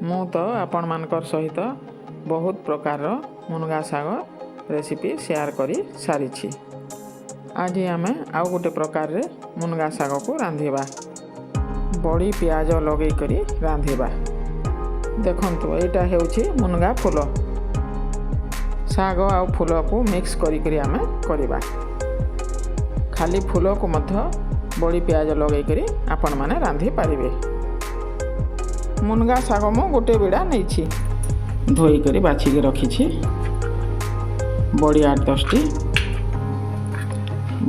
ମୁଁ ତ ଆପଣମାନଙ୍କର ସହିତ ବହୁତ ପ୍ରକାରର ମୁନଗା ଶାଗ ରେସିପି ସେୟାର କରି ସାରିଛି। ଆଜି ଆମେ ଆଉ ଗୋଟେ ପ୍ରକାରରେ ମୁନଗା ଶାଗକୁ ରାନ୍ଧିବା। ବଡ଼ି ପିଆଜ ଲଗେଇକରି ରାନ୍ଧିବା। ଦେଖନ୍ତୁ, ଏଇଟା ହେଉଛି ମୁନଗା ଫୁଲ। ଶାଗ ଆଉ ଫୁଲକୁ ମିକ୍ସ କରିକରି ଆମେ କରିବା। ଖାଲି ଫୁଲକୁ ମଧ୍ୟ ବଡ଼ି ପିଆଜ ଲଗେଇକରି ଆପଣମାନେ ରାନ୍ଧିପାରିବେ। ମୁନଗା ଶାଗ ମୁଁ ଗୋଟେ ବିଡ଼ା ନେଇଛି, ଧୋଇକରି ବାଛିକି ରଖିଛି। ବଡ଼ି 8-10ଟି,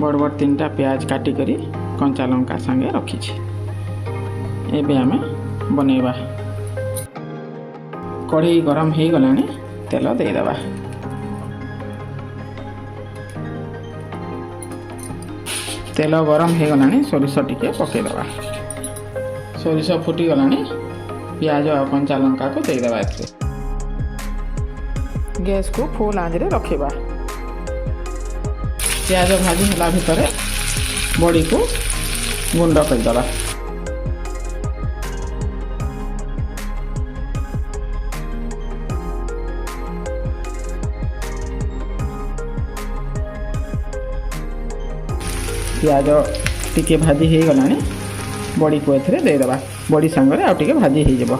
ବଡ଼ ବଡ଼ ତିନିଟା ପିଆଜ କାଟିକରି କଞ୍ଚା ଲଙ୍କା ସାଙ୍ଗେ ରଖିଛି। ଏବେ ଆମେ ବନେଇବା। କଢ଼େଇ ଗରମ ହେଇଗଲାଣି, ତେଲ ଦେଇଦେବା। ତେଲ ଗରମ ହେଇଗଲାଣି, ସୋରିଷ ଟିକେ ପକାଇଦେବା। ସୋରିଷ ଫୁଟିଗଲାଣି, ପିଆଜ ଆଉ କଞ୍ଚା ଲଙ୍କାକୁ ଦେଇଦେବା ଏଥିରେ। ଗ୍ୟାସକୁ ଫୁଲ୍ ଆଞ୍ଚରେ ରଖିବା। ପିଆଜ ଭାଜି ହେଲା ଭିତରେ ବଡ଼ିକୁ ଗୁଣ୍ଡ କରିଦେବା। ପିଆଜ ଟିକେ ଭାଜି ହେଇଗଲାଣି, ବଡ଼ିକୁ ଏଥିରେ ଦେଇଦେବା। ବଡ଼ି ସାଙ୍ଗରେ ଆଉ ଟିକେ ଭାଜି ହେଇଯିବ।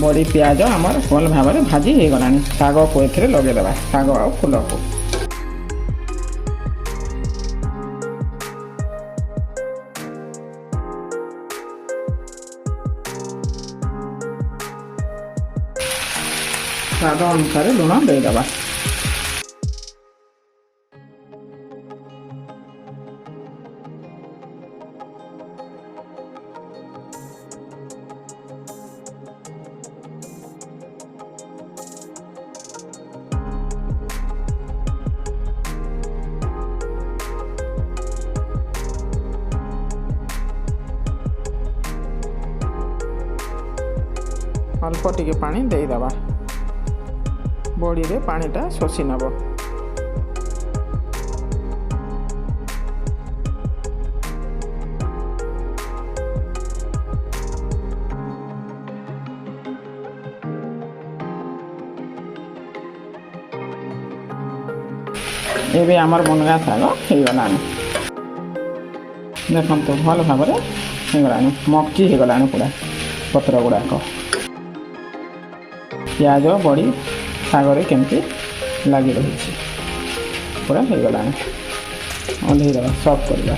ବଡ଼ି ପିଆଜ ଆମର ଭଲ ଭାବରେ ଭାଜି ହେଇଗଲାଣି। ଶାଗକୁ ଏଥିରେ ଲଗେଇଦେବା, ଶାଗ ଆଉ ଫୁଲକୁ। ସ୍ୱାଦ ଅନୁସାରେ ଲୁଣ ଦେଇଦେବା। ଅଳ୍ପ ଟିକେ ପାଣି ଦେଇଦେବା। ବଡ଼ିରେ ପାଣିଟା ଶୋଷି ନେବ। ଏବେ ଆମର ମୁନଗା ଶାଗ ହେଇଗଲାଣି। ଦେଖନ୍ତୁ, ଭଲ ଭାବରେ ହେଇଗଲାଣି, ମକଚି ହେଇଗଲାଣି ପୁରା ପତ୍ର ଗୁଡ଼ାକ। ପିଆଜ ବଡ଼ି ଶାଗରେ କେମିତି ଲାଗି ରହିଛି, ପୁରା ହେଇଗଲାଣି। ଓହ୍ଲେଇଦେବା, ସର୍ଭ କରିବା।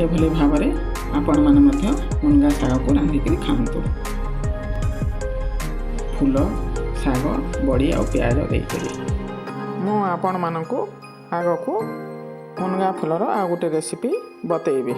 ଏଭଳି ଭାବରେ ଆପଣମାନେ ମଧ୍ୟ ମୁନଗା ଶାଗକୁ ରାନ୍ଧିକରି ଖାଆନ୍ତୁ, ଫୁଲ, ଶାଗ, ବଡ଼ି ଆଉ ପିଆଜ ଦେଇକରି। ମୁଁ ଆପଣମାନଙ୍କୁ ଆଗକୁ ମୁନଗା ଫୁଲର ଆଉ ଗୋଟେ ରେସିପି ବତେଇବି।